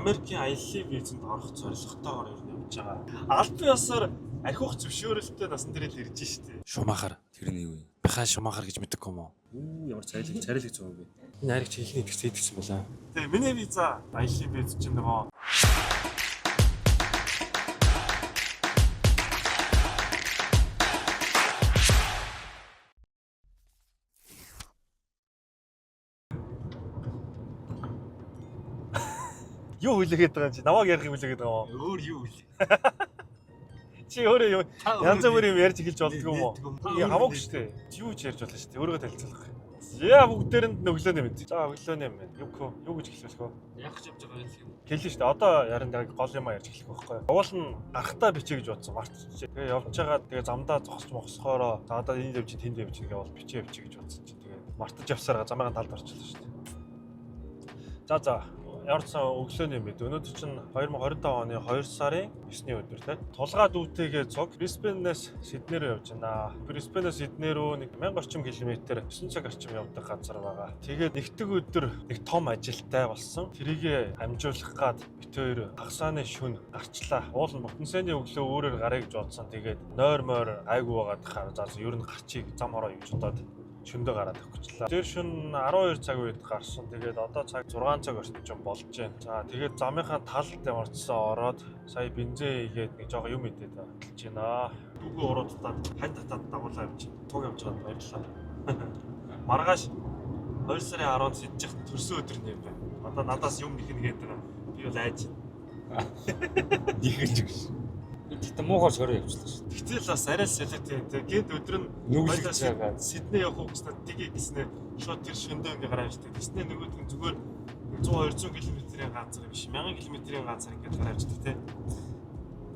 Америкийн аяллаа визэнд орох зорилготойгоор ер нь явж байгаа. Албан ёсоор архиух зөвшөөрөлтөй насан дээр л ирж штэ. Шумахар. Тэр нь юу юм? Михаил Шумахар гэж мэддэг юм уу? Үу ямар царайлаг царайлаг зов юм бэ? Энэ ариг чи хэлний итгэсэн итгэсэн байлаа. Тэгээ миний виза аяллаа виз чинь нөгөө юу хүлээгээд байгаа юм чи? Намайг ярих юм хүлээгээд байгаа юм уу? Өөр юу вэ? Чи өөрөө юу Та янз бүрийн юм ярьж эхэлж болдгоо юм уу? Хамаагүй шүү дээ. Юу ч ярьж болно шүү дээ. Өөрийгөө танилцуулах. Яа бүгдээрэнд нь өглөөний мэд. За өглөөний мэд. Юу гэх вэ? Юу гэж эхлүүлэх вэ? Яг ч явж байгаа юм. Хэлнэ шүү дээ. Одоо ярин яг гол юм ярьж эхлэх байхгүй. Уул нь гарахтаа бичээ гэж бодсон. Мартчихжээ. Тэгээ явж байгаа тэгээ замдаа зогсож мохсохоороо за одоо энд явж тэнд явж гэх бол бичээ явчих гэж бодсон чинь тэгээ мартаж явсараа замын талд орчихлоо шүү дээ. За за ямар ч сан өглөөний мэд. Өнөөдөр чинь 2025 оны 2 сарын 9-ний өдөр тийм. Тулгаа дүүтэйгээ цуг Брисбенээс Сидней рүү явж байна. Брисбенээс Сидней рүү нэг 1000 орчим километр 9 цаг орчим явдаг газар байгаа. Тэгээд нэгдэг өдөр нэг том ажилтай болсон. Тэрийг амжуулах гад бит хоёр хагасааны шүн гарчлаа. Уул нь Ботонсэний өглөө өөрөөр гарыг гэж бодсон. Тэгээд нойр мойр гайгүй байгаад хаа за ер нь гарчиг зам хороо гэж бодоод шөндөө гараад өгчлээ. Тэр шөн 12 цаг үед гарсан. Тэгээд одоо цаг 6 цаг орчим болж байна. За тэгээд замынхаа талд ямарчсан ороод сая бензин хийгээд нэг жоохон юм идээд эхэлж байна. Дүүгөө уруудтаад хань татаад дагуулаа явж байна. Туг явж байгаад баярлалаа. Маргааш 2 сарын 10-нд сэдчих төрсөн өдөр нь юм байна. Одоо надаас юм нэхнэ гэдэг байгаа. Би бол айж. Нийхэлж гэж. Би тэгтээ муухаар шороо явчихлаа шүү. Тэгтэл бас арай л солиот юм. Тэгээд гэнт өдөр нь Нүглэж байгаа. Сидней явах уу гэснээр тгий гэснээр шууд тэр шөндөө ингээ гараа авчдаг. Тэснэ нөгөөдг нь зүгээр 100 200 км-ийн газар биш 1000 км-ийн газар ингээд гараа авчдаг тий.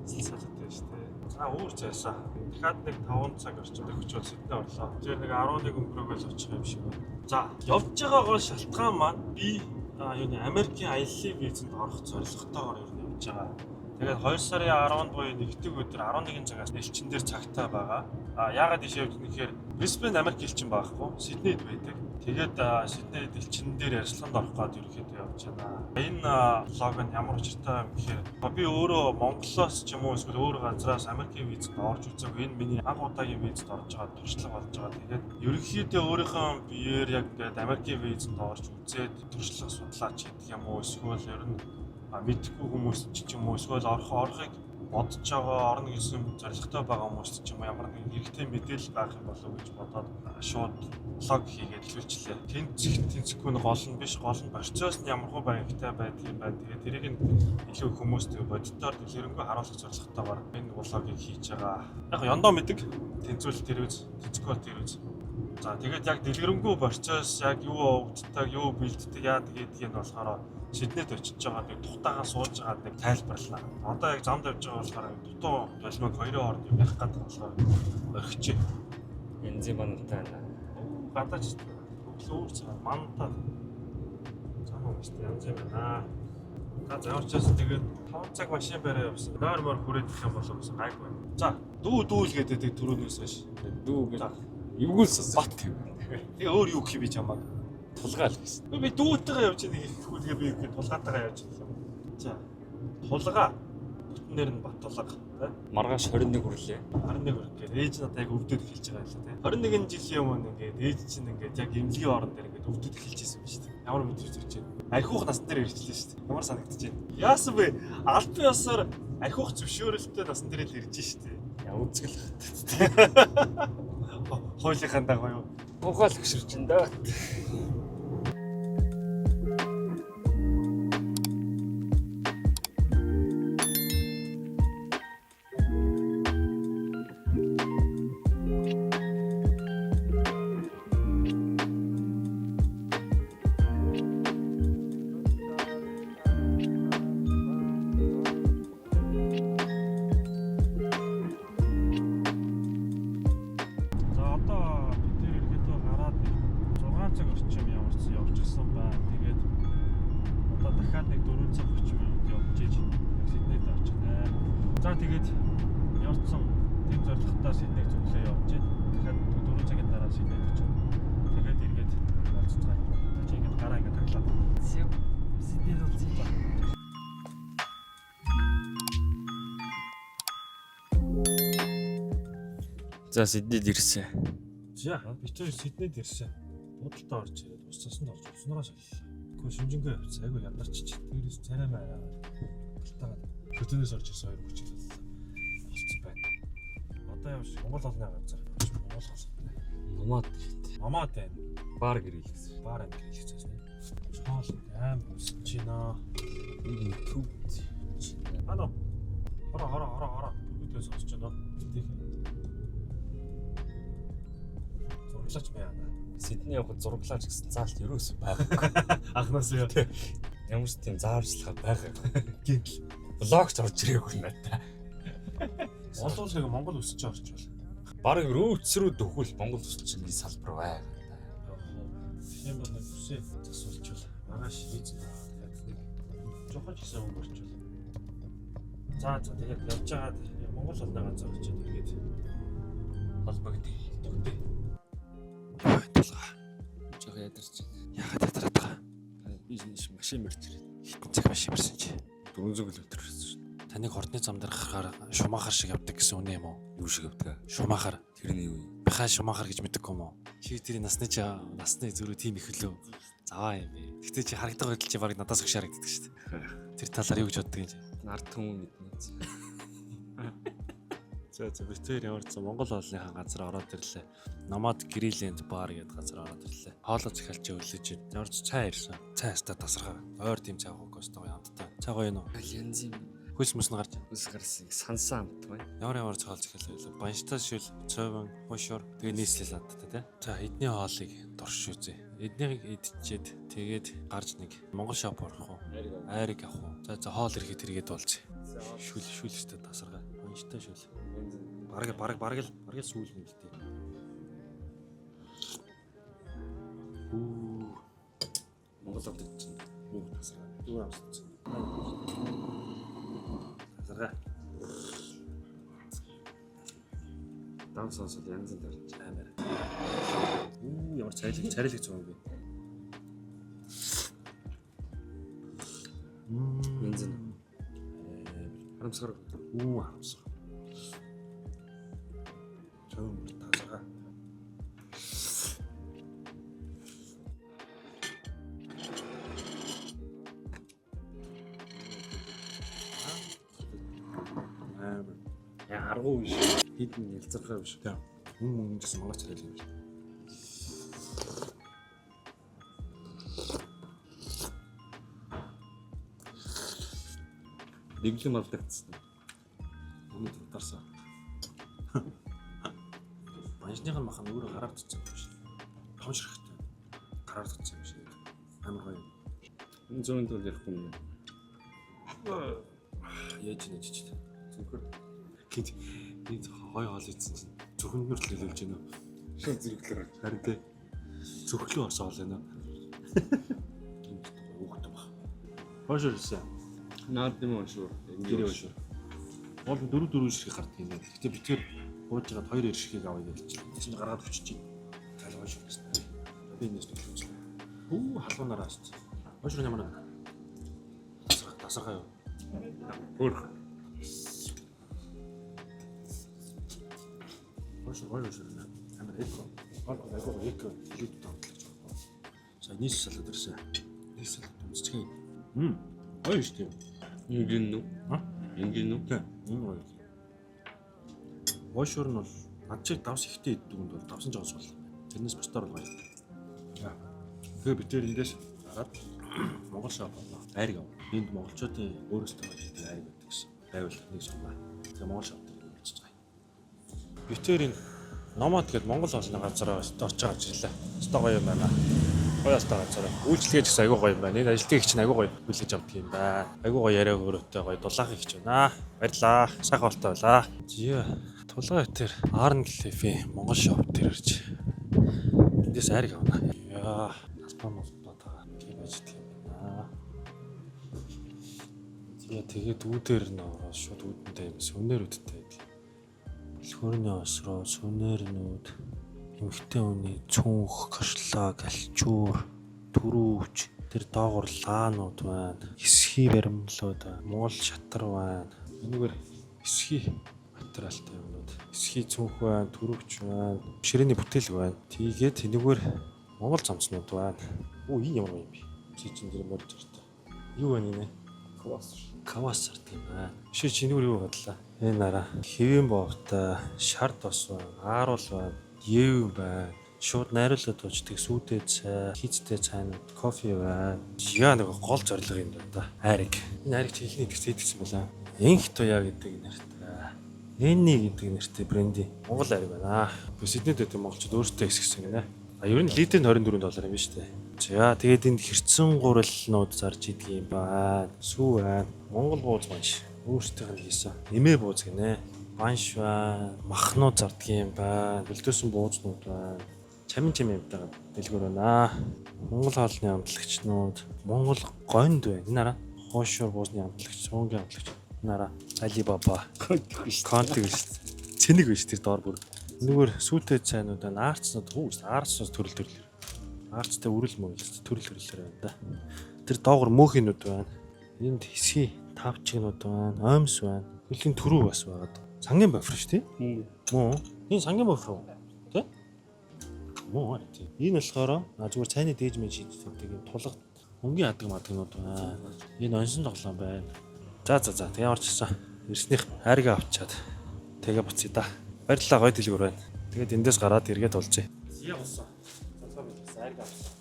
Солиот шүү дээ. За өөр цаасаа. Дахиад нэг 5 цаг орчим тохиолдол Сидней орлоо. Тэр нэг 11 өнгөрөөгөл очих юм шиг байна. За явж байгаа гол шалтгаан маань би юуны Америкийн аяллаа визэнд орох зорилготойгоор ер нь явж байгаа. Тэгээд 2 сарын 10-нд буюу нэгдэг өдөр 11 цагаас элчин дээр цагтаа байгаа. А яагаад ийшээ явж нэхээр Брисбен Америк элчин байхгүй, Сиднейд байдаг. Тэгээд Сиднейд элчин дээр ярилцлаганд орох гээд ерөнхийдөө явж байна. Энэ влог нь ямар учиртай юм гэхээр би өөрөө Монголоос ч юм уу эсвэл өөр газраас Америкийн визэнд орж үзээгүй. Энэ миний анх удаагийн визэнд орж байгаа туршлага болж байгаа. Тэгээд ерөнхийдөө өөрийнхөө биеэр яг ингээд Америкийн визэнд орж үзээд туршлага судлаач гэдэг юм уу эсвэл ер нь мэдэхгүй хүмүүс ч юм уу эсвэл орох орохыг бодож байгаа орно гэсэн зорилготой байгаа хүмүүс ч юм уу ямар нэгэн хэрэгтэй мэдээлэл байх юм болов уу гэж бодоод шууд блог хийгээд төлөвлөлээ. Тэнцэх тэнцэхгүй нь гол нь биш, гол нь процесс нь ямар хөө баяртай байдаг юм байна. Тэгээд тэрийг нь илүү хүмүүст бодитоор дэлгэрэнгүй харуулах зорилготойгоор энэ блогийг хийж байгаа. Яг ёндоо мэдэг тэнцвэл тэр үз, тэнцэхгүй бол тэр үз. За тэгээд яг дэлгэрэнгүй процесс яг юу явагддаг, юу бэлддэг, яадаг гэдгийг нь болохоор Сиднейд очиж байгаа нэг тухтаагаа сууж байгаа нэг тайлбарлана. Одоо яг замд явж байгаа болохоор дутуу долмог хоёрын хооронд юм ярих гэдэг болохоор орхичих. Янзын мантай байна. Гадаач өглөө өөр цаг мантаа зам юм шүү дээ. Янз юм байна. За ямар ч байсан тэгээд 5 цаг машин бариа явсан. Нойр мор хүрээд ирэх юм болов гэсэн гайгүй. За дүү дүүл гэдэг түрүүнээс хойш. Дүү гэж. За. Эвгүүл сус. Бат гэв. Тэгээ өөр юу гэх юм би чамаг. Тулгаал гэсэн. Би дүүтэйгээ явж байгаа гэхгүй тэгээ би юу тулгаатайгаа явж байгаа юм. За тулгаа бүтэн нэр нь Баттулга тий. Маргааш 21 хүрлээ. 21 хүрэх гээд ээж надад яг өвдөд эхэлж байгаа юм лээ тий. 21 жилийн өмнө ингээд ээж чинь ингээд яг эмнэлгийн орон дээр ингээд өвдөд эхэлж байсан юм шүү дээ. Ямар мэдрэмж төрж байна. Архиух насн дээр ирчихлээ шүү дээ. Ямар санагдаж байна. Яасан бэ? Албан ёсоор архиух зөвшөөрөлтөй насн дээр л ирж шүү дээ. Яа үзгэл хат. Хуулийнхаа дагуу юу? Муухай л хөшөрч ин да. За одоо бид нэр ерөөдөө гараад нэг 6 цаг орчим ямар ч явчихсан байна. Тэгээд одоо дахиад нэг 4 цаг 30 минут явж иж яг Сиднейд очих нэ. За тэгээд ямар ч сан тийм зорилготой Сиднейг зүглээ явж иж дахиад 4 цагийн дараа Сиднейд очих. Тэгээд эргээд уулзцгаая. Чи ингээд гараа ингээд таглаад. Сиднейд уулзъя. За, Сиднейд ирсэн. За, бид хоёр Сиднейд ирсэн. Буудалтаа орж ирээд ус цасанд орж усныгаа шаллаа. Гэхдээ шинжингээ явцсан. Айгу ядарч чи. Дээрээс царай маягаар балтаагаад хөтөнөөс орж ирсэн хоёр хүч болцсон байна. Одоо явж Монгол хоолны газар. Монгол хоол. Номад Мамад байна. бар гэрэл гэсэн. Бар энэ хэлчихсэн. Хоол аим өсөж байна. Нэг юм төвд. Ано. Хороо хороо хороо хороо. Бүгдээ сонсож байна. Тэг. Зураглаач байна. Сидней явахад зураглаач гэсэн заалт ерөөсөө байгаагүй. Анхнаас юу? Ямар ч тийм зааварчилгаа байгаагүй. Гинтл. Блогч орж ирээгүй надаа. Олуул нэг Монгол өсөж орчвол. Бараг рүүц рүү дөхвөл Монгол өсөлтийн салбар байгаа. Тийм бол нэг үсээ засуулчвал маргааш виз тэгээд нэг жоохон ч гэсэн өнгө орчвол. За за, тэгээд явж байгаад Монгол холны газар очиод тэгээд Холбогдъё. дүгдээ. Юу тулгаа. Жохоо ядарч. Яагаад ядраад байгаа? Би машин барьж ирээд. Хитэн цаг машин барьсан чи. 400 км ирсэн шүү. Таныг хордны зам дээр гарахаар Шумахар шиг явдаг гэсэн үнэ юм уу? Юу шиг явдаг? Шумахар. Тэр нь юу юм? Бихаа Шумахар гэж мэддэггүй юм уу? Чи тэр насны чи насны зөрүү тийм их лөө. Заваа юм бэ. Гэтэ чи харагдах байдал чи баг надаас хөш харагддаг шүү дээ. Тэр талаар юу гэж боддог юм чи? Нарт хүмүүс мэднэ. За за, бид хоёр ямар ч Монгол хоолныхаа газар ороод ирлээ. Nomad Grill and Bar гэдэг газар ороод ирлээ. Хоолоо захиалж өглөж байна. Ямар ч цай ирсэн. Цай хаста тасархаа. Ойр тийм цай уух өстой гоё амттай. Цай гоё юм уу? Янз юм. Хөлс мөс нь гарч байна. Үс гарсан сансан амт байна. Ямар ямар хоол захиалаа байлаа. Банштай шүл, цовин, хушуур, тэгээ нийслэл адтай тий. За, эдний хоолыг турш үзье. Эднийг идчихэд тэгээд гарч нэг Монгол shop орох уу? Айрыг авах уу? За за, хоол ирэхэд тэргээд болцъё. Шүл шүл өстой тасаргаа. Банштай шүл. Бараг бараг бараг л бараг л сүүл юм л дээ. Үу, Монгол амт чинь. юу тасаргаа. Юу амссан. Тасаргаа. Дан сонсол янз янз тарж. Амар. Үу, ямар цайлаг царайлаг зүүн бэ. Янз янз. Харамсгар. Үу, харамсах. Цөөн бүр тасаргаа. Амар. Яа аргуу биш. Хідэн ялзархаа биш. Тийм. Мөн мөн гэсэн монгол царайлаг юм шиг. Дэглэм алдагдсан. Өмнөд ударсан. Банжных нь мах нь өөрөө гараар цэцэн юм шиг. Том ширхтээ. Гараар цэцэн юм шиг. Амар гоё. Энэ зүүн тул ярихгүй юм. Яаж нэж чиж. Зүгээр. Гэт энэ гоё хоол идсэн чинь зүрхэнд нүртэл нөлөөлж байна. Шууд зэрэглэр. Харин тий. Зүрхлөө орсон хоол байна. Өөхтэй баг. Хойш ирсэн. Наад юм уу шүү. Гэрээ хойш. Уул нь дөрөв дөрөв ширхэг гардаг юм байна. Гэтэ би тэр бууж байгаад хоёр ширхгийг авъя гэж хэлчихлээ. Тэгсэн чинь гаргаад өчөж чинь. Тал хойш ирсэн. Би энэс төлөвлөж. Хүү, халуунаараа аст. Хойш руу ямар нэг. Тасархаа юу? Хөөх. Хойш хойш ирнэ. Амар эко. Гол айгуу эко илүү донтлож байгаа. За, нийс салаад ирсэн. Нийс салаад өмсчихээ. Мм. Гоё шүү дээ. Ингэн нү? А? Ингэн нү? Тийм. Энэ гоё. Хойшуур нь бол над чиг давс ихтэй иддэг хүнд бол давсан жоон сул. Тэрнээс бусдаар бол гоё. Тэгээ бид тэр эндээс гараад Монгол shop боллоо. Айрыг ав. Энд монголчуудын өөрөөсөө хийдэг айрыг байдаг гэсэн. Байвал нэг сумаа. Тэгээ Монгол shop дээр болчихж байгаа. Би тэр энэ Номад гээд Монгол хоолны газар очиж байгаа ирлээ. Өстой гоё юм байна. Гоё өстой газар. Үйлчлэгээ ч гэсэн айгүй гоё юм байна. Энэ ажилтны их чинь айгүй гоё хүлээж авдаг юм байна. Айгүй гоё яриа өрөөтэй гоё дулаахан их ч байна. Баярлаа. Сайхан хоолтой байлаа. Зя. Тулгаа тэр Arncliffe Монгол shop дээр ирж. Эндээс айрыг авна. Яа, албан улбаа тийм ажиг юм байна. Зя, тэгээд үүдээр нь ороод шууд үүдэнтэй юм сүнээрүүдтэй байдаг. Бэлхүүрний осроо, сүнээрнүүд, эмэгтэй хүний цүнх, кашлаг, альчуур, түрүүвч, тэр доогуур лаанууд байна. Эсхий баримлууд байна. Монгол шатар байна. Энэгээр эсхий материал материалтай юмнууд. Эсхий цүнх байна, төрөгч байна, ширээний бүтээлэг байна. Тэгээд энэгээр Монгол замцнууд байна. Оо, энэ ямар юм бэ? Чи чин дээр морж жартай. Юу байна энэ? Квас. Квас сардаг юм байна. Ши чинүүр юу гадлаа? Энэ нараа. Хэвэн бовтой, шар тос байна, ааруул байна, ев байна. Шууд найруулад уучдаг сүйтэй цай, хийцтэй цайнууд, кофе байна. Яа, нэг гол зорилго юм байна да. Айраг. Энэ айраг чи хэлний идэвхтэй идэгсэн байлаа. Энх туяа гэдэг нэртэй. Энни гэдэг нэртэй брендийн Монгол айраг байна. Сиднейд байдаг монголчууд өөрсдөө хэсгсэн гинэ. А ер нь литр нь 24 доллар юм биш үү? За, тэгээд энд хэрцэн гурилнууд зарж идэг юм байна. Сүү байна. Монгол бууз банш. Өөрсдийнх нь хийсэн. Нэмээ бууз гинэ. Банш байна. Махнууд зардаг юм байна. Бэлдээсэн буузнууд байна. Чамин чамин юмтайгаа дэлгүүр байна. Монгол хоолны амтлагчнууд, Монгол гонд байна. Энэ хараа. Хоошоор буузны амтлагч, суунгийн амтлагч. Энэ хараа. Alibaba. Контиг биш. Цэник биш тэр доор бүр. Нүгөр сүйтэй цайнууд байна. Арцнууд хүү шүү. Арцнууд төрөл төрөл. Арцтай үрэл мөрөл төрөл төрлөөр байна да. Тэр доогор мөөхинүүд байна. Энд хэсгий тавчигнууд байна. Оймс байна. Хөлийн төрөв бас байгаад. Сангийн бофр шүү дээ. Мөн. Энэ сангийн бофр уу? Тэ? Мөн аа тий. Энэ болохоор зүгээр цайны дээж мэн шийддэг юм тулга өнгийн адаг мадагнууд байна. Энэ онсон тоглоом байна. За за за. Тэг ямар ч гэсэн ирснийх хайргаа авчаад тэгээ буцъя да. Баярлалаа, гоё дэлгүүр байна. Тэгээд эндээс гараад эргээд уулзъя. Яа болсон. Цацгаа бэлгэсэн хайргаа авсан.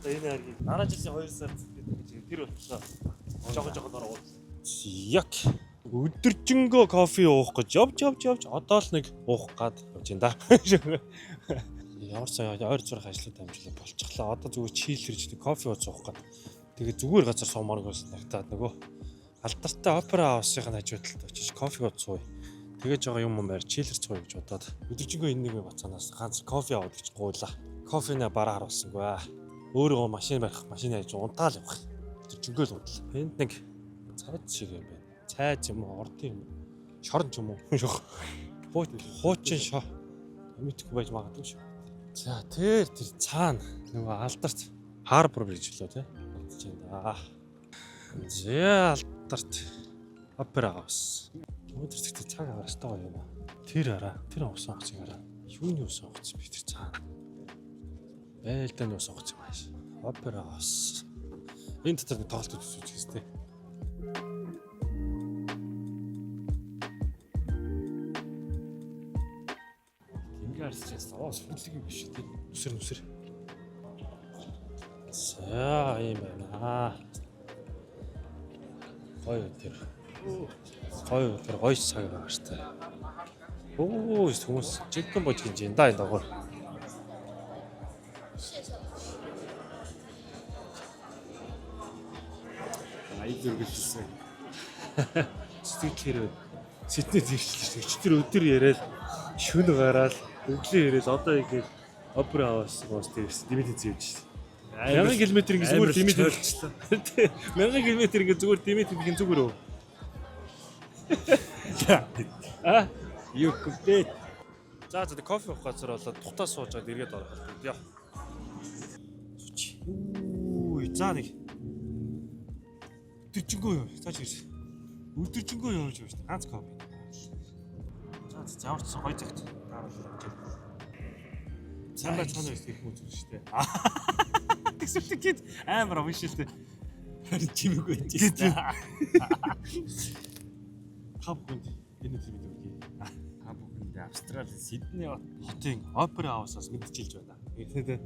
Одоо энэ хайргийг дараа жилийн 2 сар гэдэг гэж тэр болтлоо. Жохо жохо дор ууз. Яг өдөржингөө кофе уух гэж явж явж явж одоо л нэг уух гад явж байна да. Ямар ч сан ойр зурх ажлууд амжилт болчихлоо. Одоо зүгээр чийлэрч нэг кофе ууж суух гад. Тэгээд зүгээр газар суумааргүй санагтаад нөгөө алдартай опера хаусын хажуу талд очиж кофе ууж сууя. Тэгээ жоо юм юм байр чийлэрч сууя гэж бодоод өдөржингөө энэ нэг бацаанаас ганц кофе аваад гэж гуйлаа. Кофене бараа харуулсангүй. Өөрөө машин барих, машин яаж унтаал явах. Өдөржингөө л унтлаа. Энд нэг цайз шиг юм байна. Цайз юм уу, ордын юм уу? Шорон ч юм уу? Хуучин шо. Мэдхгүй байж магадгүй шүү. За, тэр тэр цаана нөгөө алдарт Harbor Bridge лөө тий. Алдаж байна да. За, алдарт Opera House. Өнөөдөр зэгтээ цаг агаар өстой гоё юм аа. Тэр араа, тэр усан онгоцыг араа. Юуны усан онгоц бэ тэр цаана? Байлдааны усан онгоц юм ааш. Opera House. Энэ дотор нэг тоглолт үзүүлж гэсэн тий. Ингээ харсчаас оо сүнслэг юм биш тий. Нүсэр нүсэр. За, ийм байна. Гоё өдөр. Гоё өдөр, гоё цаг агаартай. Өө, хүмүүс жиггэн божигэн жин да энэ дагуур. Аяг зөргөлжсэн. Сэтгэл хэрэг Сидней зэрчлээ. Өчтөр өдөр яриад шүн гараал өглөө яриад одоо ингээд опера хаус гоос дээрс димит зэвж. 1000 км ингэ зүгээр димит болчихлоо. 1000 км ингэ зүгээр димит гэх зүгээр үү? А? Юу гэвдээ. За за, кофе уух газар болоод тухтаа сууж аваад эргээд орох л дээ. Сууч. Үу, за нэг. Өдөржингөө юу? Цааш ирсэн. Өдөржингөө явж явж шүү. Ганц кофе. За за, ямар ч сан гоё цагт тааруулаад явж байна. Сайн байцгаана уу гэх юм үзүүлж шүү дээ. Тэгсэлт гээд амар уншил дээ. Харин чимээгүй байж байна. Та бүхэнд энэ өдрийн мэндийг хүргэе. Та бүхэнд Австрали Сидней хот Хотын Опера Хаусаас мэдчилж байна. Тэ.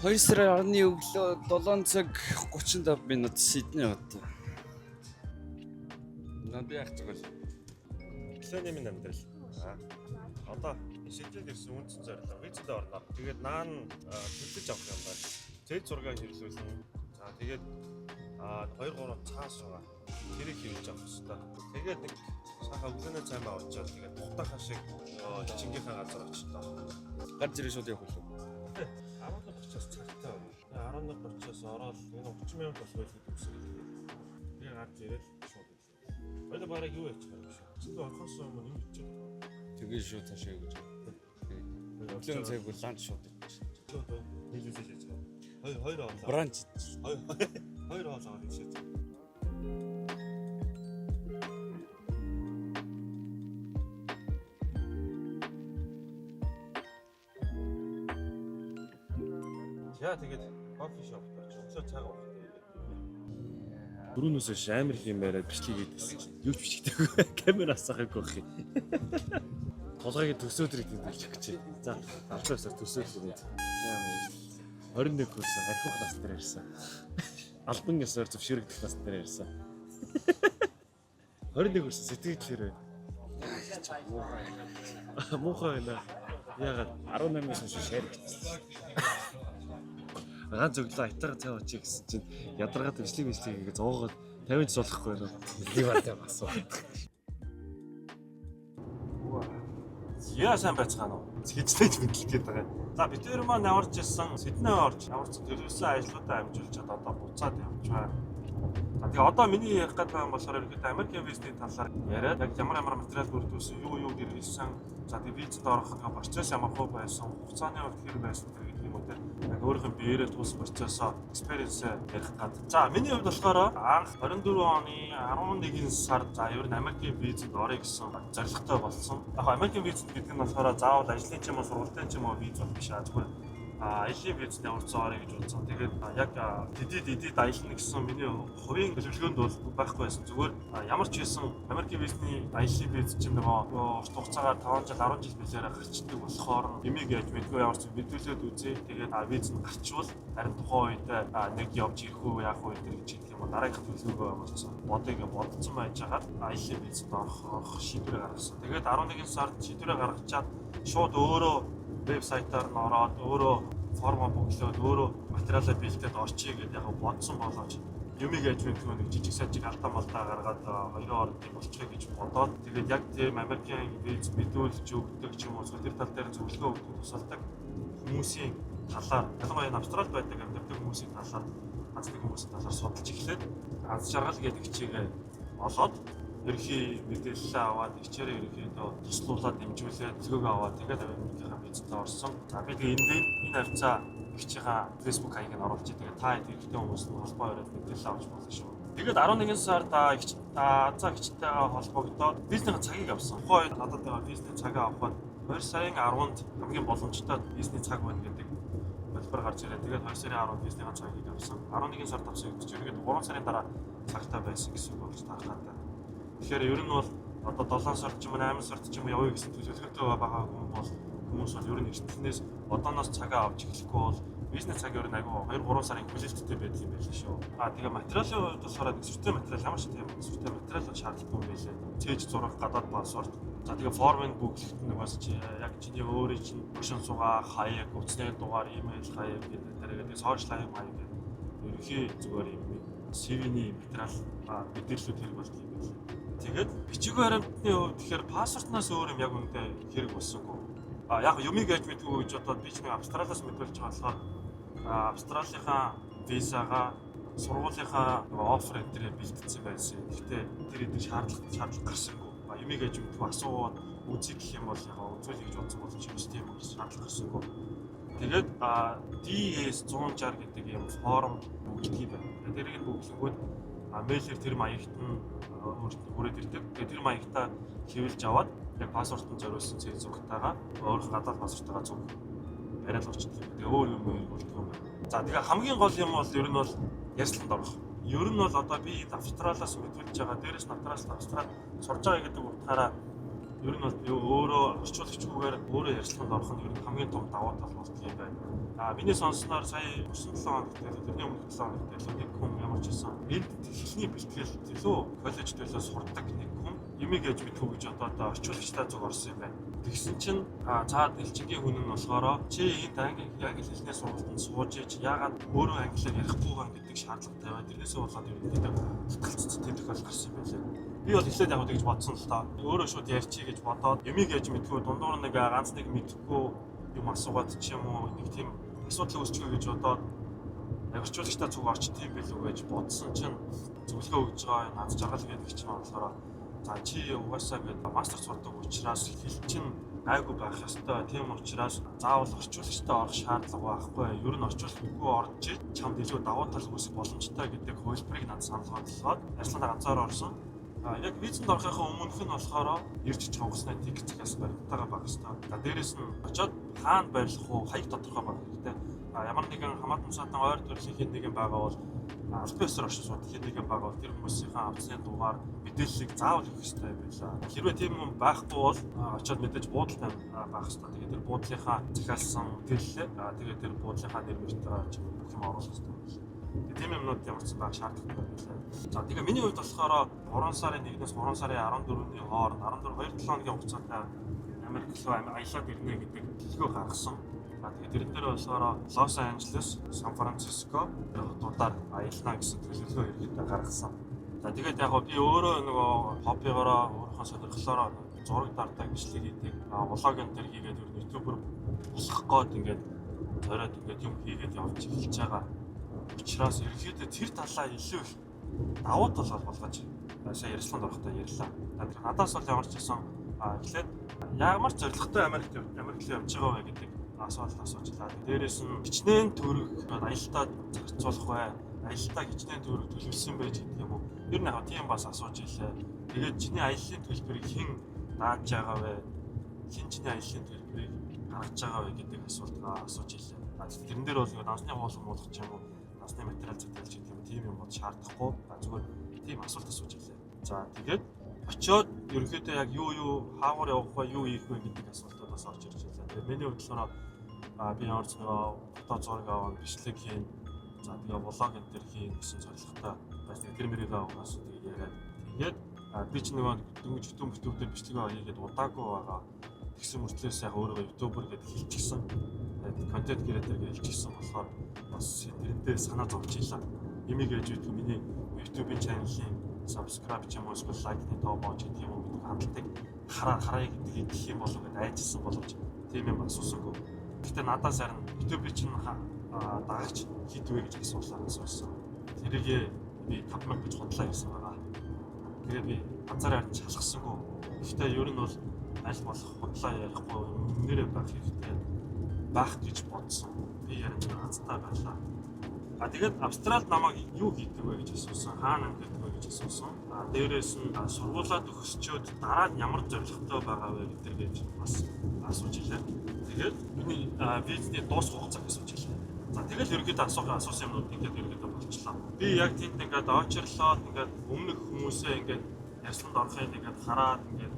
2 сарын 10-ны өглөө 7 цаг 35 минут Сидней хот. Наа би яах гэж байгаа вэ? Өглөөний минь амьдрал. Аа. Одоо Сиднейд ирсэн үндсэн зорилго визэд орно. Тэгээд наан төлөж авах юм байна. Цэд зургийг хэрэглүүлнэ. За тэгээд 2 3 цаас байгаа. Тэрийг хэрэглэж авах хэрэгтэй. Тэгээд нэг сайхан өглөөний цай маа уучаад тэгээд тухтахаа шиг хичингийнхаа газар очлоо. Гарч ирээ шууд явах уу? 11:30-аас цагтай байна. 11:30-аас ороод энэ 30 минут болох байл гэдэг үсэг л. Тэгээ гарч ирээд шууд ирлээ. Хоёул бараг юу яачих юм шиг. Чи орохоос өмнө юм бичээд. Тэгээ шууд цаашаа гэж. Өглөөний цайг бол ланч шууд идчих. Нийлүүлээ хийж байгаа. Хоёр хоёр хоол. Бранч. Хоёр хоёр хоол аваад иршээ. За тэгээд кофе шопт очиж өглөө цаг уух тэгээд. Дөрөвнөөс хойш амар их юм яриад бичлэг хийдсэн чинь юу ч бичигдээгүй. Камер асаахыг байх юм. Толгойг төсөөдрийг тэмдэглэж өгч. За, албан ёсоор төсөөдрийг. 21 хүрсэн архиух нас дээр ярьсан. Албан ёсоор зөвшөөрөгдөх нас дээр ярьсан. 21 хүрсэн сэтгэл хэрэг. Муухай байна. Яагаад 18-аас хойш шеэр хийсэн. ганц өглөө аятайгаа цай уучиг гэсэн чинь ядаргаад бичлэг бичлэг хийгээ зоогоод 50 ч суулгахгүй байна. Ливартай бас. Яа сайн байцгаана уу? Хичнээн мэдлэг гээд байгаа. За бид хоёр маань ямарч ирсэн Сидней орж ямарч төлөвлөсөн ажлуудаа амжуулчаад одоо буцаад явж байна. За тэгээ одоо миний ярих гэдэг юм болохоор ерөнхийдөө Америкийн визний талаар яриад яг ямар ямар материал бүрдүүлсэн, юу юу гэрэлсэн, за тэгээ визэд орох тэгээ процесс ямар хөө байсан, хугацааны хувьд хэр байсан тэр гэдэг юм уу те. Яг өөрийнх нь биеэрээ туулсан процессоо experience ярих гад. За миний хувьд болохоор анх 24 оны 11 сард за ер нь Америкийн визэд орё гэсэн зорилготой болсон. Яг Америкийн визэд гэдэг нь болохоор заавал ажлын ч юм уу сургуулийн ч юм уу виз бол биш аа зүгээр аялын визний урдсан орё гэж бодсон. Тэгээд яг тэдэд эдэд аялна гэсэн миний хувийн төлөвлөгөөнд бол байхгүй байсан. Зүгээр ямар ч байсан Америкийн визний аялын виз чинь нөгөө урт хугацаагаар 5 жил 10 жил билээрээ гарчдаг болохоор эмийг яаж мэдгүй ямар ч мэдүүлээд үзье. Тэгээд виз нь гарчвал харин тухайн үед нэг явж ирэх үү яах вэ гэж хэлэх юм уу дараагийнх төлөвлөгөөгөө ямарчсан бодыг бодсон байж байгаад аялын визэнд орох шийдвэрээ гаргасан. Тэгээд 11 сард шийдвэрээ гаргачаад шууд өөрөө вебсайтаар нь ороод өөрөө формо бөглөөд өөрөө материалаа бэлдээд орчие гэдээ яг бодсон боловч юмыг яаж мэдгүй нэг жижиг сажиг алдаа малдаа гаргаад хоёрын оронд юм болчихё гэж бодоод тэгээд яг тийм Америкийн виз мэдүүлж өгдөг ч юм уу эсвэл тэр тал дээр зөвлөгөө өгдөг тусалдаг хүмүүсийн талаар ялангуяа энэ Австралид байдаг амьдардаг хүмүүсийн талаар ганц нэг хүмүүсийн талаар судалж эхлээд аз жаргал гэдэг хичээгээ олоод ерөнхий мэдээлэлээ аваад хичээрээ ерөнхийдөө туслуулаад дэмжүүлээд зөвлөгөөгөө аваад тэгээд Америкийн визэд орсон. За би тэгээ энд энэ хавцаа эгчийнхаа Facebook хаягийг нь оруулж тэгээд та хэд хэрэгтэй хүмүүс нь холбоо бариад мэдээлэл авч болно шүү. Тэгээд 11 сард эгч азаа эгчтэйгээ холбогдоод визний цагийг авсан. Тухайн үед надад байгаа визний цагаа авахад 2 сарын 10-нд хамгийн боломжтой визний цаг байна гэдэг хэлбэр гарч ирээ. Тэгээд 2 сарын 10-нд визний цагийг авсан. 11 сард авсан гэдэг чинь ерөнхийдөө 3 сарын дараа цагтаа байсан гэсэн үг болж таархаа. Тэгэхээр ер нь бол одоо 7 сард ч юм уу 8 сард ч юм уу явъя гэсэн төлөвлөгөөтэй байгаа хүн бол хүмүүс бол ер нь эртнээс одооноос цагаа авч эхлэхгүй бол бизнес цаг ер нь айгүй 2 3 сарын хүлээлттэй байдаг юм байл шүү. А тэгээ материалын хувьд болохоор нэг сүртэй материал ямар ч тийм сүртэй материал бол шаардлагагүй юм байлээ. Цээж зураг, гадаад паспорт. За тэгээ формын бүглэгт нэг бас чи яг чиний өөрийн чинь оршин суугаа, хаяг, утасны дугаар, имэйл хаяг гэдэг тэрэг тэгээ сошиал хаяг маяг гэдэг ерөнхий зүгээр юм CV-ний материал мэдээллүүд хэрэг болдог юм байлээ. Тэгээд бичиг баримтны хувьд тэгэхээр паспортноос өөр юм яг үүндээ хэрэг болсонгүй. А яг юмыг яаж мэдгүй гэж бодоод би ч нэг Австралиас мэдүүлж байгаа болохоор Австралийнхаа визагаа сургуулийнхаа нөгөө оффер энэ тэрэ бэлтгэсэн байсан. Гэхдээ тэр эдгээр шаардлага гарсангүй. А юмыг яаж мэдгүй асуугаад үзье гэх юм бол яг үзүүлье гэж бодсон боловч юм тийм шаардлага гарсангүй. Тэгээд DS 160 гэдэг юм форм бөглөдөг юм байна. Тэрийг нь бөглөнгүүд мэйлээр тэр маягт нь өөрт нь хүрээд ирдэг. Тэгээд тэр маягтаа хэвлж аваад яг паспортод зориулсан цэвэр зурагтайгаа өөрөх гадаад паспортойгоо зүг бариад орчдөг. Тэгээ өөр юм өөр болдгоо юм байна. За тэгээ хамгийн гол юм бол ер нь бол ярьцланд орох. Ер нь бол одоо би энд Австралиас мэдүүлж байгаа. Дээрээс нь Австралиас Австрал сурж байгаа гэдэг утгаараа Ер нь бол би өөрөө орчуулагчгүйгээр өөрөө ярилцлаганд орох нь ер нь хамгийн том давуу тал болдог юм байна. А миний сонссноор сая өнгөрсөн 7 хоногт тэрний өмнөх 7 хоногт нэг хүн ямар ч байсан энд хэлний бэлтгэл илүү коллежид илүү сурдаг нэг хүн юмыг яаж мэдэх үү гэж одоо орчуулагчтай зүг орсон юм байна. Тэгсэн чинь цаад элчингийн хүн нь болохоор чи энд англи хэлний сургалтанд сууж иж яагаад өөрөө англиар ярихгүй байгаа гэдэг шаардлага тавиад тэрнээсээ болоод ерөнхийдөө татгалцсан тийм тохиолдол гарсан юм байлаа. Би бол эхлээд яг тэгж бодсон л та. Өөрөө шууд ярьчих гэж бодоод юмыг яаж мэдгүй дундуур нэг ганц нэг мэдхгүй юм асуугаад ч юм уу нэг тийм асуудал үүсчихвэ гэж бодоод орчуулагчтай зүг орчт юм билүү гэж бодсон чинь зөвлөгөө өгж байгаа энэ над жаргал гэдэг чинь болохоор за чи угаасаа ингээд мастер сурдаг учраас хэл чинь гайгүй байх ёстой. Тийм учраас заавал орчуулагчтай орох шаардлага байхгүй. Ер нь орчуулахгүй орж чамд илүү давуу тал үүсэх боломжтой гэдэг хувилбарыг надад санал болгоод ажиллагаанд ганцаар орсон. Яг визэнд орохынхаа өмнөх нь болохоор ирж чонгосны тикет захиалсан баримттайгаа байх ёстой. За дээрэс нь очоод хаана байрлах уу, хаяг тодорхой байх хэрэгтэй. Ямар нэгэн хамаатан саатан ойр төрлийн хэн нэгэн байгаа бол албан ёсоор оршин суудаг хэн нэгэн байгаа бол тэр хүмүүсийнхээ авцны дугаар мэдээллийг заавал өгөх ёстой юм байлаа. Хэрвээ тийм юм байхгүй бол очоод мэдээж буудалтай байх ёстой. Тэгээд тэр буудлынхаа захиалсан мэдээллээ тэгээд тэр буудлынхаа нэр мөртэйгээ ч бүх юм оруулах ёстой юм байлаа. Тэгээд тийм юмнууд ямар ч байх шаардлагатай байлаа. За тэгээ миний хувьд болохоор 3 сарын 1-ээс 3 сарын 14-ний хооронд 14 2-7 хоногийн хугацаатай Америк руу аялаад ирнэ гэдэг төлөвлөгөө гаргасан. Тэгээд тэрэн дээр болохоор Лос Анжелес, Сан Франциско хотуудаар аялна гэсэн төлөвлөгөө ерөнхийдөө гаргасан. За тэгээд яг би өөрөө нөгөө хоббигоороо өөрийнхөө сонирхлоороо зураг дартаг бичлэг хийдэг, влог энэ төр хийгээд ер нь ютубер болох гээд ингээд зориод ингээд юм хийгээд явж эхэлж байгаа. Учраас ерөнхийдөө тэр талаа илүү их давуу тал болгож сая ярилцлаганд орохдоо ярьлаа. Тэр надаас бол ямар ч байсан эхлээд ямар зорилготой Америкт руу явж байгаа вэ гэдэг асуулт асуучлаа. Дээрээс нь хичнээн төгрөг аялалтаа зарцуулах бай, аялалтаа хичнээн төгрөг төлөвлөсөн байж гэдэг юм уу. Ер нь яг тийм бас асууж илээ. Тэгээд чиний аяллаа төлбөрийг хэн дааж байгаа вэ? Хэн чиний аяллаа төлбөрийг гаргаж байгаа вэ гэдэг асуулт асууж илээ. Тэрэн дээр бол дансны хуулан муулах ч юм уу, дансны материал захиалж гэдэг юм тийм юм бол шаардахгүй. Зүгээр тийм асуулт асууж илээ. За тэгээд очиод ерөнхийдөө яг юу хаагур явах вэ, юу хийх вэ гэдэг асуултууд бас орж ирж байлаа. Тэгээд миний хувьд болохоор би ямар ч нөгөө фото зураг авах, бичлэг хийн, за тэгээ влог энэ төр хийн гэсэн зорилготой байсан. Тэр мөрийгээ угаас тэгээд яриад тэгээд би ч нөгөө дөнгөж YouTube дээр бичлэг хийгээд удаагүй байгаа. Тэгсэн мөртлөөс яг өөрийгөө YouTuber гэдээ хэлчихсэн. Контент креатор гэж хэлчихсэн болохоор бас тэрнтэй санаа зовж илаа. Ямиг яаж ийдгүй миний YouTube-ийн channel-ийн subscribe ч юм уу эсвэл лайкны тоо боож гэдэг юм уу гэдэг хандалтыг хараа гэдгийг гэх юм болов гэдээ айжсэн боловч тийм юм асуусангүй. Гэхдээ надаас харин YouTube-ийн чинь дагагч хэд вэ гэж асуусан. Тэрийг би 5000 гэж худлаа гэсэн байгаа. Тэгээд би ганцаараа харин шалгасангүй. Гэхдээ ер нь бол аль болох худлаа ярихгүй өмнөрөө байх хэрэгтэй байх гэж бодсон. Би ярин азтай байлаа. Тэгээд Австралид намайг юу хийдэг вэ гэж асуусан, хаана амьдардаг вэ гэж асуусан. Дээрээс нь сургуулаа төгсчөөд дараа нь ямар зорилготой байгаа вэ гэдэг гэж бас асууж илээ. Тэгээд миний визний дуусах хугацааг асууж илээ. За тэгэл ерөнхийдөө асуусан юмнууд ингээд ерөнхийдөө болчлаа. Би яг тэнд ингээд очрлоод ингээд өмнөх хүмүүсээ ингээд ярьсланд орохыг ингээд хараад ингээд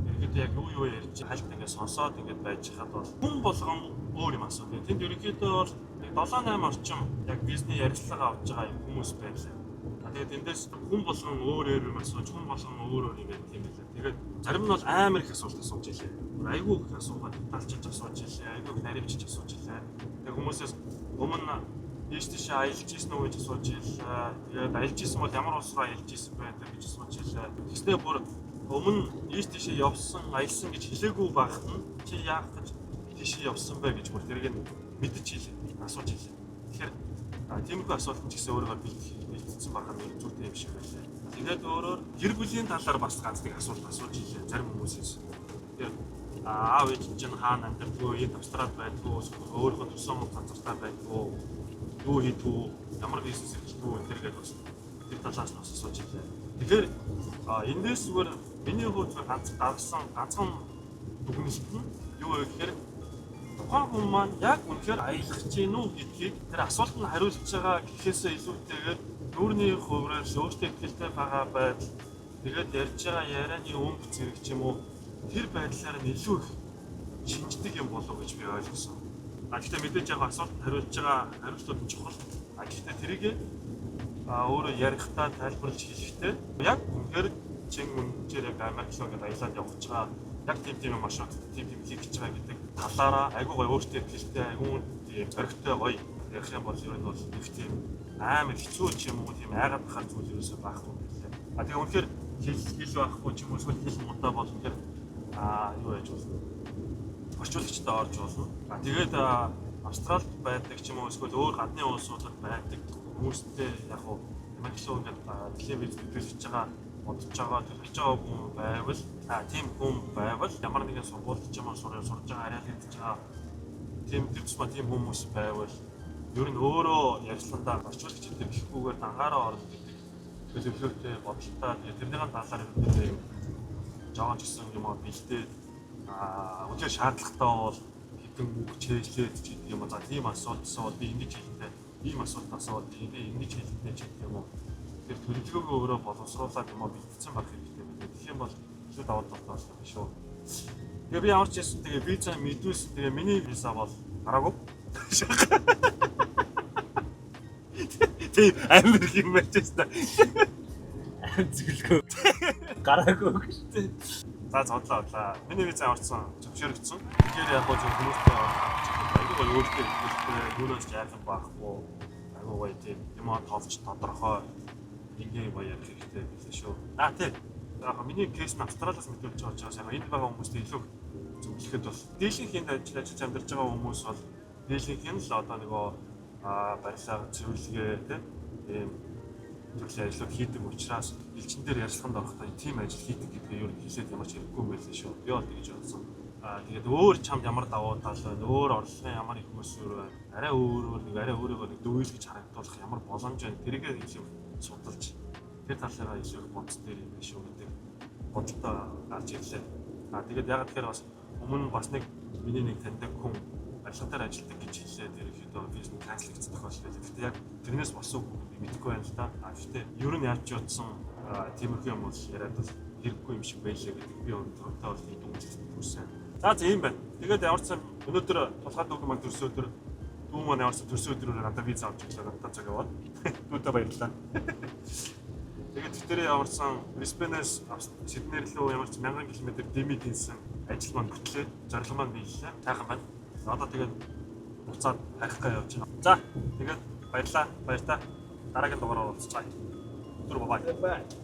ерөнхийдөө яг юу ярьж хальт ингээд сонсоод ингээд байж хаад бол хүн болгон өөр юм асуудаг. Тэнд ерөнхийдөө бол 7-8 орчим яг бизнесний ярилцлага авч байгаа юм хүмүүс байлаа. Тэгээд эндээс хүн болгон өөр өөр юм асууж, хүн болгон өөр өөр юм ярьд юм байлаа. Тэгээд зарим нь бол амар их асуулт асууж илээ. Айгүй их асуугаад талчилж асууж илээ, айгүй их наривчилж асууж илээ. Тэгээд хүмүүсээс өмнө ийш тийшээ аялж ийсэн үү гэж асууж илээ. Тэгээд аялж ийсэн бол ямар улс руу аялж ийсэн бэ гэж асууж илээ. Тэгснээ бүр өмнө ийш тийшээ явсан, аялсан гэж хэлээгүй байхад нь чи яах гэж тийшээ явсан бэ гэж бүр тэрийг нь мэдчихилээ, асууж илээ. Тэгэхээр тиймэрхүү асуулт нь ч гэсэн өөрийгөө бэлтгэсэн байх нь зүйтэй юм шиг байлаа. Тэгээд өөрөөр гэр бүлийн талаар бас ганц нэг асуулт асууж илээ зарим хүмүүсээс. Тэгэхээр аав ээж чинь хаана амьдардаг вэ? Энд Австралид байдгүй, өөрийнхөө төрсөн газартаа байдгүй, юу хийдгүү, ямар бизнес эрхэлдэг үү гэдэг бас тэр талаас нь бас асууж илээ. Тэгэхээр эндээс зүгээр миний хувьд ганц гаргасан ганцхан дүгнэлт нь юу вэ гэхээр тухайн хүн маань яг үнэхээр аялах гэж гин үү гэдгийг тэр асуултанд хариулж байгаа гэхээсээ илүүтэйгээр нүүрний хувирал, өөртөө ихтэй байгаа байдал, тэгээд ярьж байгаа ярианы өнгө зэрэг ч юм уу Тэр байдлаар нь илүү их шинждэг юм болов гэж би ойлгосон. А гэхдээ мэдээж яг асуулт хариулж байгаа хариултууд нь чухал. А гэхдээ тэрийг өөрөө ярихдаа, тайлбарлаж хэлэхдээ яг үнэхээр чин үнэнчээр яг Америк руу ингээд аялаад явах гэж байгаа, яг тийм тийм маршрут, тийм тийм хийх гэж байгаа гэдэг талаараа айгүй гоё, өөртөө ихтэй, айгүй тийм зоригтой гоё ярих юм бол ер нь бол их тийм амар хэцүү ч юм уу, тийм айгаад бахар зүйл ерөөсөө байхгүй юм билээ. А тэгээ үнэхээр хэл хэл байхгүй ч юм уу, эсвэл хэл муудаа бол үнэхээр юу яаж болно? Орчуулагчтай орж болно. А тэгээд Австралид байдаг ч юм уу, эсвэл өөр гадны улсуудад байдаг хүмүүстэй яг уу Америк руу ингээд телевиз төлөж байгаа, бодож байгаа, төлөж байгаа хүн байвал, тийм хүн байвал, ямар нэгэн сургуульд ч юм уу сурж байгаа, харьяалагдж байгаа тийм тэр тусмаа тийм хүмүүс байвал ер нь өөрөө ярьсландаа орчуулагч гэдэг гэхгүйгээр дангаараа орно гэдэг төлөвлөгөөтэй, бодолтой, тэгээд тэрнийхэн талаар ерөнхийдөө юм жоохон ч гэсэн юм аа бэлдээд, үнэхээр шаардлагатай бол хэдэн үг чэйжлээд ч гэдэг юм уу. За, тийм асуулт асуувал би ингэж хэлнэ, ийм асуулт асуувал би ингэж хэлнэ ч гэдэг юм уу. Тэр төлөвлөгөөгөө өөрөө боловсруулад юм аа бэлдсэн байх хэрэгтэй байна. Тэгэх юм бол илүү давуу талтай болох юм шүү. Тэгээ би ямар ч байсан тэгээ виза мэдүүлсэн. Тэгээ миний виза бол гараагүй. Тийм амар юм байж та. Зөвлөгөө. Гараагүй гэж. За, зодлоо одлаа. Миний виза ямарчсан зөвшөөрөгдсөн. Тэгэхээр яг гоо зөв хүмүүстэй айгүй гоё, өөртөө ихтэй, юунаас ч яасан байхгүй. Айгүй гоё тийм юм аа товч тодорхой ингээ гоё ярих хэрэгтэй билээ шүү. А тийм. Яг миний case нь Австралиас мэдүүлж байгаа учраас яг энд байгаа хүмүүстэй илүү зөвлөхэд бол дийлэнх энд ажил ажиллаж амьдарч байгаа хүмүүс бол дийлэнх нь л одоо нөгөө барилга, цэвэрлэгээ тийм төрлийн ажлууд хийдэг учраас элчин дээр ярилцлаганд орохдоо тийм ажил хийдэг гэдгээ ер нь хэлээд ямар ч хэрэггүй юм байлээ шүү. Би бол тэгж бодсон. Тэгээд өөр чамд ямар давуу тал байна, өөр орлогын ямар их өсвөр байна, арай өөрөөр нэг арай өөрийгөө нэг дөвөөлгөж харагдуулах ямар боломж байна. Тэрийгээ илүү судалж, тэр талаараа илүү их бодс дээр юм байна шүү гэдэг бодолтой гарч ирлээ. Тэгээд яг тэгэхээр бас өмнө бас нэг миний нэг таньдаг хүн барилга дээр ажилладаг гэж хэллээ. Тэр ихэд виз нь cancel хийсэн тохиолдол байлаа. Гэхдээ яг тэрнээс болсон үг би мэдэхгүй байна л да. Гэхдээ ер нь яаж утсан тиймэрхүү юм бол яриад бол хэрэггүй юм шиг байлаа гэдэг би өнөөдөр бол тийм дүгнэлт төрсөн. За за, ийм байна. Тэгээд ямар ч сан өнөөдөр тулгай дүүг маань төрсөн өдөр, дүү маань ямар ч төрсөн өдрөөр надад виз авч ирлээ. Надад цаг яваад. Дүүтэй баярлалаа. Тэгээд тэрээ ямар ч сан Брисбенээс Сидней рүү ямар ч 1000 км дэмий дэнсэн ажил маань бүтлээ. Зорилго маань биеллээ. Сайхан байна. Одоо тэгээд буцаад харих га явж байна. За, тэгээд баярлалаа. Баяртай. Дараагийн дугаараар уулзцгаая. Түр bye. Bye.